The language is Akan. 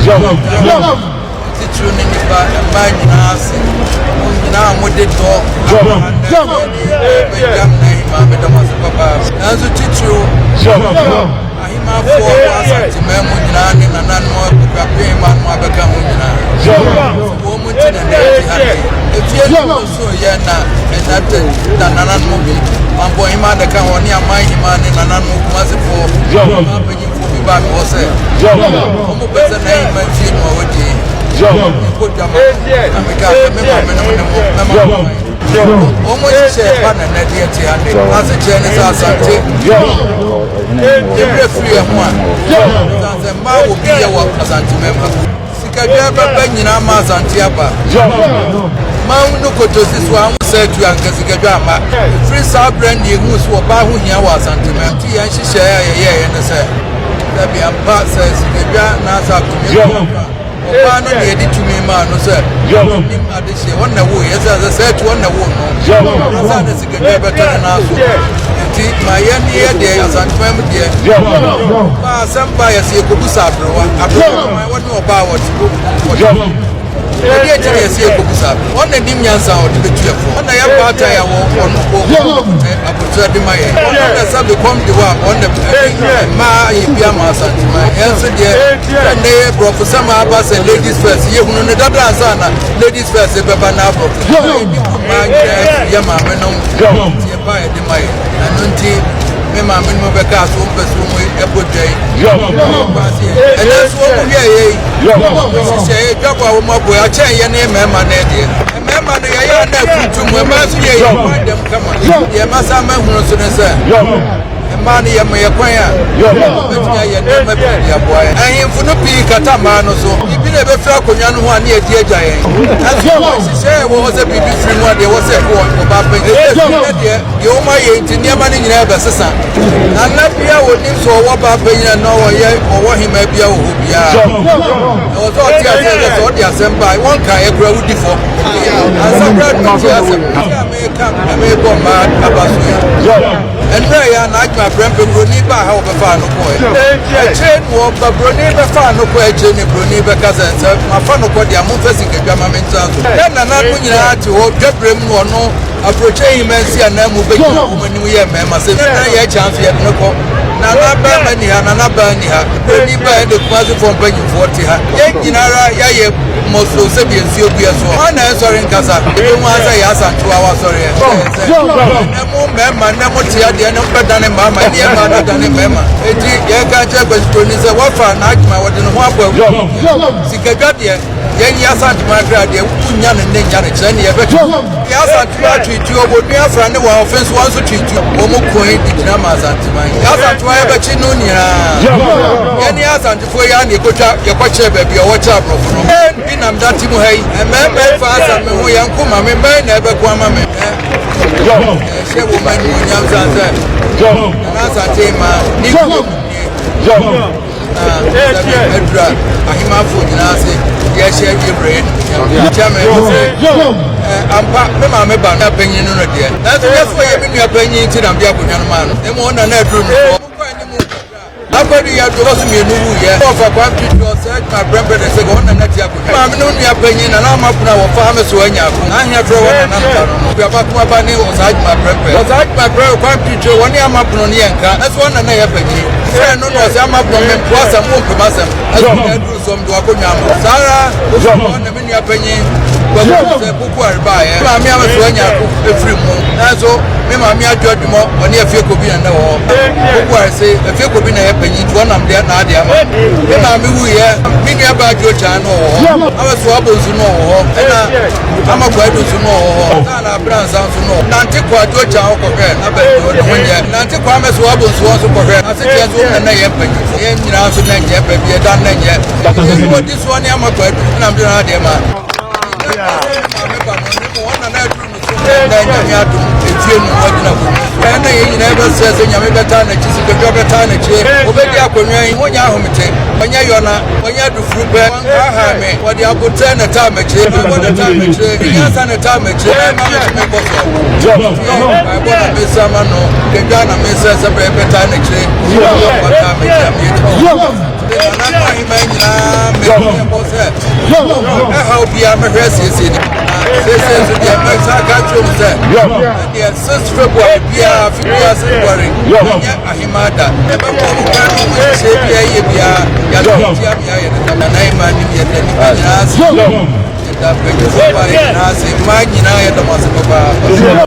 Titiriw ne nnipa, mmaa nyinaa ase. Mo nyinaa a mode dɔ aba ha nnɛ sɛ yɛne bɛgyam n'ahemmaa, meda mo ase papaapa. Nanso titiriw, ahemmafoɔ wɔ Asanteman mu nyinaa ne nananom akuapemma no abɛka ho nyinaa. Sɛ wɔn mu nti na nnɛ yɛte ha nnɛ yi. Efie no mu nso yɛ na ɛna da nananom bi. Mampɔnhemmaa na ɛka ho, ne aman hemmaa ne nananom Kumasefoɔ, mmaa mpanyimfoɔ bi baa me hɔ sɛ wɔn pɛ sɛ n'ahemma fie no a wɔdie ɛkɔ dwa ma na meka sɛ me maame nom ne mo mɛma mo kwan. Wɔn nhyehyɛɛ pa na nnɛ deɛ te ha nnɛ. Asekyerɛ ne sɛ Asante yɛwerɛ firi yɛn ho a ɛsiane sɛ mmaa wɔ bi yɛ wɔ Asante mɛma. Sikadwa bɛba nyinaa ma Asante aba. Man no kotosi so a sɛ atu anka sikadwa amma. Ɛfiri saa berɛ no yɛhuu sɛ ɔbaa ho hia wɔ Asanteman. Nti yɛn nhyehyɛeɛ a yɛyɛeɛ ne sɛ, dabi ampa sɛ sikadwa anaasɛ akonnwa bi ba a, ɔbaa no na yɛde tumi maa no sɛ ɔnim adehyeɛ, ɔno na ɛwoo yɛ, sɛ sɛ atu ɔno na ɛwoo no ansa na sikadwa bɛtɔ ne nan so. Nti ma yɛn yɛ deɛ Asanteman mu deɛ ɔbaa asɛm ba yɛ sɛ yɛkɔbusa aberewa, aberewa man wɔne ɔbaa wɔte wɔte. Ɛdeɛ nti na yɛsɛ yɛkɔbisa? Ɔno na nim nyansa a ɔde bɛtu yɛn fo. Ɔno na yɛ baatan a ɔno aboterɛ de ma yɛn. Ɔno na sɛ mekɔm de wɔ a ɔno na ɛde mmaa ayɛ bi ama Asanteman. Yɛn nso deɛ sɛ nnɛ yɛ borɔfosɛm a aba sɛ ladies first, yɛhunu no dada ansa na ladies first bɛba na aborɔfo. Yɛdi bu mmaa nyinaa firi yɛ maame nom nti ɛba a yɛde ma yɛn. Ɛno nti me maame nom bɛkaa so wɔmpɛ sɛ wɔn ɛbɔ dwa yi. Ɛnɛ nso wɔn hwɛ yɛ yi. Nhyehyɛeɛ dwabɔ a wɔn abɔ yi akyɛn yɛn ne mmarima no deɛ. Mmarima no yɛyɛ a na afuntu mu, mmaa nso yɛ yɛn kwan dɛm kama. Deɛ ɛma saa mahunu nso ne sɛ, mmaa no yɛma yɛ kwan a, wɔbɛtumi ayɛ nneɛma pii de aboa yɛn. Ahemfo no pii kata mmaa no so. Biribi na ɛbɛfiri akonnwa no ho a ne yɛdi agya yɛn. Nanso nhyehyɛeɛ a ɛwɔ hɔ sɛ biribi firi mu a deɛ ɛwɔ sɛ ɛkɔ ɔbaa panyin. Ɛfiri nnɛ deɛ, Deɛ wɔn ayɛ nti nneɛma no nyinaa bɛsesa. Nana bia wɔnim sɛ ɔwɔ baa panyin anaa ɔyɛ ɔwɔ hemaa bia wɔ hɔ biara. Ɛwɔ sɛ ɔte aseɛ sɛ sɛ ɔde asɛm ba a wɔnka ɛ koraa wodi fɔ. Ansa koraa no bɛtie asɛm. Nti a meka mebɔ mmaa aba so yi. Ɛnora yɛ a na adwuma prɛmpɛ buroni baa ha wɔbɛfaa no kɔɛ. Akyire no wɔba buroni bɛfaa no kɔ akyire ne buroni bɛka sɛ sɛ mafa no kɔ deɛ momfa sikadwa ma mentena so. Na nananom nyinaa te hɔ dwaberem no ɔno Aburokyire nhemmaa nsi ananmu bɛgyina wɔn anim yɛ mmarima sɛ na yɛ kyɛ nso yɛde no kɔ. Nana barima nni ha, nana baa nni ha. Buroni baa ɛde Kumasefoɔ mpanyinfoɔ te ha. Yɛn nyina ara yɛayɛ mmɔsoo sɛdeɛ nsuo gu yɛ soɔ. Hwan na ɛnsɔre nkasa? Yɛbɛhu ara sɛ yɛ Asantewa wasɔreɛ. Kyerɛ sɛ ɛnɛ mo mmarima nnɛ mo te adeɛ no bɛdane mmaa ma ɛne mmaa no adane mmarima. Enti yɛka kyerɛ Kwasi Buroni sɛ wafa n'adwuma wɔde ne ho abɔ awu. Sikadwa deɛ Yɛn yi Asantuma akra deɛ wonya no nnɛ nya no kyerɛ ne yɛbɛtwe. Yɛ Asantuma atwe tuo, wɔnua afra ne wɔn ɔfe nso wɔn nso twe tuo. Wɔn mu koe de gyina ma Asanteman. Yɛ Asantuma yɛbɛkye no nyinaa. Yɛn ne Asantefoɔ yi ara na yɛkɔtwa yɛkɔkyerɛ baabi a wɔkyerɛ aborɔfo no. Yɛn bi nam date mu ha yi. Mmarima yi fa asɛm me ho yɛn ko ma me mmɛn na ɛbɛko ama me. Ɛhyɛ wɔn animuonyam sane sɛ Nana Asante ma ne kurom nie. Na sɛbi adura ahemafo nyinaa ase yɛhyɛ yɛbrɛ yɛ nimonyam kyɛmɛ sɛ ampa me maame ba no panyin no no deɛ nanso yɛ so yɛ me nua panyin nti na mede akonnwa no maa no na mmom ɔna na aduru no soɔ mokɔ anim akɔdu yɛ aduru so mmienu wu yɛ ɔfa kwan twitwi ɔsɛ adwuma brɛmpɛ de sɛ ɔna na ti akonnwa maame no nua panyin na na ama pono a wɔfa me so anya ako na ahia frɛ wɔ nana no ba no no kuaba kuma ba ne ɔsaa adwuma brɛmpɛ ɔsaa adwuma brɛ kwan twitwi wɔne ama pono no yɛ nka ɛso ɔna na yɛ panyin Frɛ no na ɔsɛ ama borɔ me mpo asɛm wo mpem asɛm ɛso na aduru sɔm de wakɔnwa ama saa ara wofiri na me nua panyin kwaku sɛ poku arebaeɛ maame ama so anya ako ɛfiri mu nanso me maame adwo adwumɔ ɔne afie kɔbi na nɛ wɔ hɔ poku are se afie kɔbi na yɛ panyin nti ɔnam deɛ na ade ama me maame wuyɛ me nua baa adwo kyan no wɔ hɔ ama so abɔ nsu no wɔ hɔ ɛna ama kwa adu nsu no wɔ hɔ Na abransa nso no, nante kɔ Adwo-Kyan hɔ kɔhwɛ n'abɛn ne ho nyɛ. Nante kɔ Amesoa Abonsu hɔ nso kɔhwɛ n'asekyerɛ nso wɔn na yɛ mpanyinfoɔ. Yɛn nyinaa nso na nyɛ, baabi ɛda na nyɛ. Yɛn wɔdi soɔ ne ama kwadu na mede no adeɛ ma. Maame ba no ne mu wɔn na na aduru no so na Nyame adom efie no wagyina akonnwa so. Ɛyɛ na yɛn nyinaa bɛsrɛ sɛ Nyame bɛtaa n'akyi, sikadwa bɛtaa n'akyi. Obɛdi akonnwa yi, ho nyɛ ahomete, ɔnyɛ yɔna, ɔnyɛ adufuru pɛ. Wɔnhaahaa me, wɔde aboterɛ na ɛtaa m'akyire, mpaebɔ na ɛtaa m'akyire, ne nyansa na ɛtaa m'akyire, na ɛma me so mekɔ so. Mpaebɔ na mesrɛ ama no, kadwa na mesrɛ sɛ bɛtaa n'akyire, ɔtaa m'akyire a meyɛ tumi. Mede nananom ahemmaa nyinaa mɛyɛ bɔ sɛ ɛhaw biara mɛhwɛ asiesie ne siesie nso deɛ mɛsa aka kyerɛ mu sɛ ɛdeɛ 6 February biara, afe biara 6 February ɛnyɛ ahemmaa da. Ɛbɛbɔ mo kwan no mo nhyehyɛ biara yɛ biara yɛade tia me ayɛ no kama. Nana ahemmaa nim yɛda nnipa nyinaa ase, yɛda mpanyinfoɔ ba yɛ nyinaa ase, mmaa nyinaa yɛda mo ase papaapa.